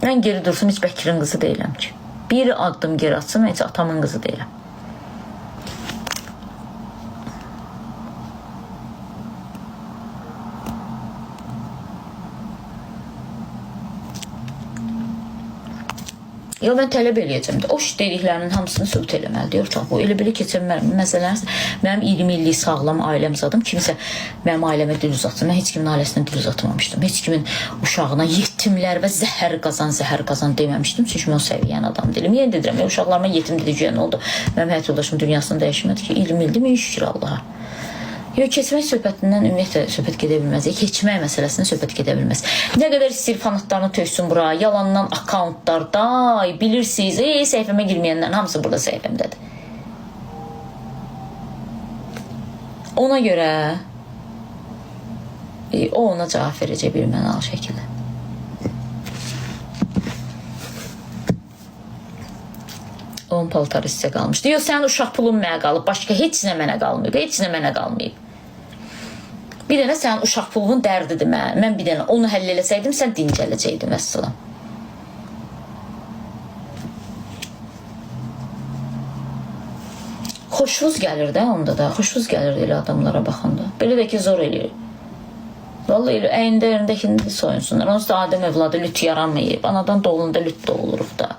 Mən geri dursam heç Bəkirin qızı deyiləm ki. Bir addım geri atsam heç atamın qızı deyiləm. Yo, mən tələb eləyəcəm də. O dediklərinin hamısını sübut eləməlidir ortaq. Bu elə belə keçə bilmərəm. Məsələn, mənim 20 illik sağlam ailəm zadım. Kimsə mənim ailəmə dil uzatsın. Mən heç kimin ailəsinə dil uzatmamışdım. Heç kimin uşağına yetimlər və zəhər qazan, zəhər qazan deməmişdim. Çünki mən o səviyyənin adam deyiləm. Yenə deyirəm, ya, uşaqlarıma yetim dedi güya nə oldu? Mənim həyat yoldaşım dünyasını dəyişmədi ki, 20 ildir, min şükür Allaha. Yox, keçmək söhbətindən ümumiyyətlə söhbət gedə bilməz. Keçmək məsələsindən söhbət gedə bilməz. Nə qədər istəyir fanatlarını töksün bura, yalandan akkauntlarda, ay, bilirsiniz, səhifəmə girməyənlərin hamısı burada səhifəmdədir. Ona görə o ona cavab verəcək bir mənalı şəkildə. Onun paltarı sizə qalmışdı. Yox, sənin uşaq pulun mənə qalıb, başqa heç nə mənə qalmayıb, heç nə mənə qalmayıb. Bir dənə sənin uşaq pulunun dərdidir mənə. Mən bir dənə onu həll eləsəydim, sən dincələcəydin vəssalam. Xoşunuz gəlir də onda da. Xoşunuz gəlir elə adamlara baxanda. Belə də ki zor eləyir. Vallahi elə əyində yerindəkini də soyunsunlar. Onsuz da Adəm övladı lüt yaranmayıb. Anadan doğulanda lüt doğuluruq da.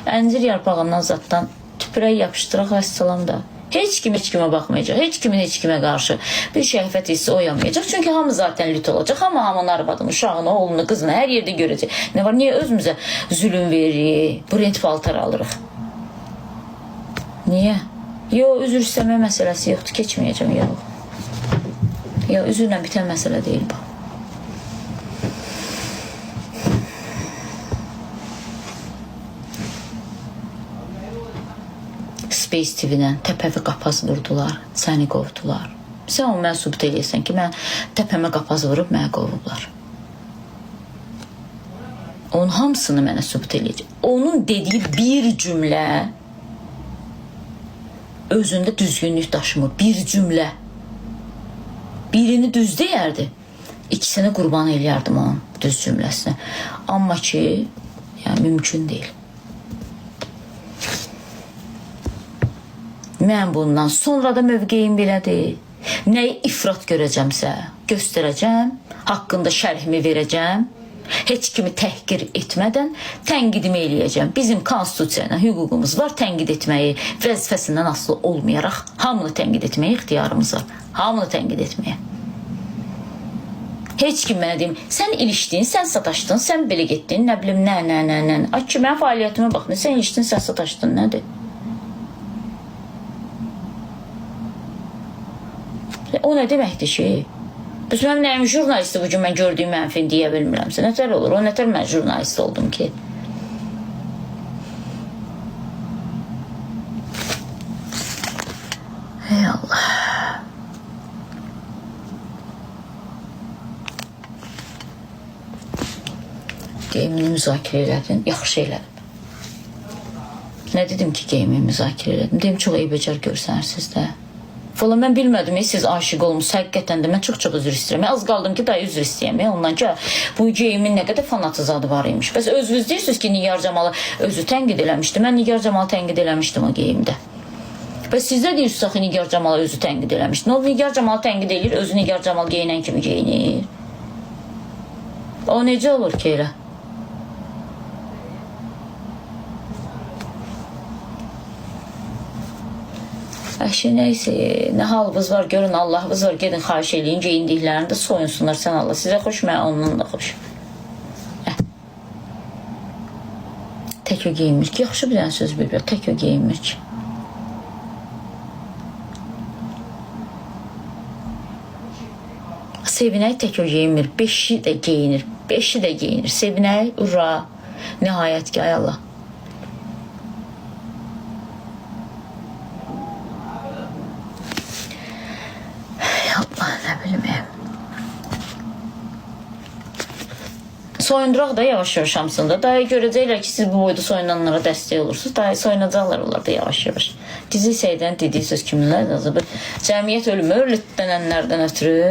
Əncir yarpağından zaddan tüpürək yapışdıraq vəssalam da. Heç kim heç kimə baxmayacaq. Heç kimin heç kimə qarşı bir şəhvət hissi oyanmayacaq. Çünki hamı zaten lüt olacaq. Hamı hamının arvadını, uşağını, oğlunu, qızını hər yerdə görəcək. Nə var? Niyə özümüzə zülüm veririk? Brend paltar alırıq. Niyə? Yo, üzr istəmə məsələsi yoxdur. Keçməyəcəm, yox. Yo, üzrlə bitən məsələ deyil bu. Space TV-dən təpəvi qapaz vurdular, səni qovdular. Sən onu mənə sübut eləyəsən ki, mən təpəmə qapaz vurub mənə qovublar. Onun hamısını mənə sübut eləyəcək. Onun dediyi bir cümlə özündə düzgünlük daşımır. Bir cümlə. Birini düz deyərdi, ikisini qurban eləyərdim onun düz cümləsini. Amma ki, yəni mümkün deyil. Mən bundan sonra da mövqeyim belədir. Nəyi ifrat görəcəmsə, göstərəcəm, haqqında şərhimi verəcəm. Heç kimi təhqir etmədən tənqidimi eləyəcəm. Bizim konstitusiya ilə hüququmuz var tənqid etməyi, vəzifəsindən asılı olmayaraq hamını tənqid etməyə ixtiyarımız var. Hamını tənqid etməyə. Heç kim mənə deyim, sən ilişdin, sən sataşdın, sən belə getdin, nə bilim, nə, nə, nə, nə. Ay ki, mənim fəaliyyətimə bax, nə, sən ilişdin, sən sataşdın, nədir? O nə deməkdir ki? Bəs mənim nəyim jurnalisti bu gün mən gördüyüm mənfini deyə bilmirəmsə, nətər olur? O nətər mən jurnalist oldum ki? Ey Allah. Geyimini müzakirə elədin, yaxşı elədim. Nə dedim ki, geyimi müzakirə elədim? Dedim, çox eybəcər görsənirsiniz də. Valla mən bilmədim, siz aşiq olmusunuz. Həqiqətən də mən çox-çox üzr istəyirəm. Az qaldım ki, daha üzr istəyəm. Ondan ki, bu geyimin nə qədər fanatı zadı var imiş. Bəs özünüz deyirsiniz ki, Nigar Camalı özü tənqid eləmişdi. Mən Nigar Camalı tənqid eləmişdim o geyimdə. Bəs siz də deyirsiniz axı Nigar Camalı özü tənqid eləmişdi. Nə oldu Nigar Camalı tənqid eləyir, özü Nigar Camal geyinən kimi geyinir. O necə olur ki elə? Əşi neysə, nə halınız var görün, Allahınız var, gedin xahiş eləyin, geyindiklərini də soyunsunlar sən Allah. Sizə xoş, mənə ondan da xoş. Tək o geyinmir ki, yaxşı bir dənə söz bilmir, tək o geyinmir ki. Sevinək tək o geyinmir, beşi də geyinir, beşi də geyinir. Sevinək, ura, nihayət ki, ay Allah. Allah, nə bilim. Soyunduraq da yavaş-yavaş hamısını da. Daha görəcəklər ki, siz bu boyda soyunanlara dəstək olursunuz. Daha soyunacaqlar onlar da yavaş-yavaş. Dizi seydən dediyi söz kiminlər? Cəmiyyət ölmür, lütlənənlərdən ötürü.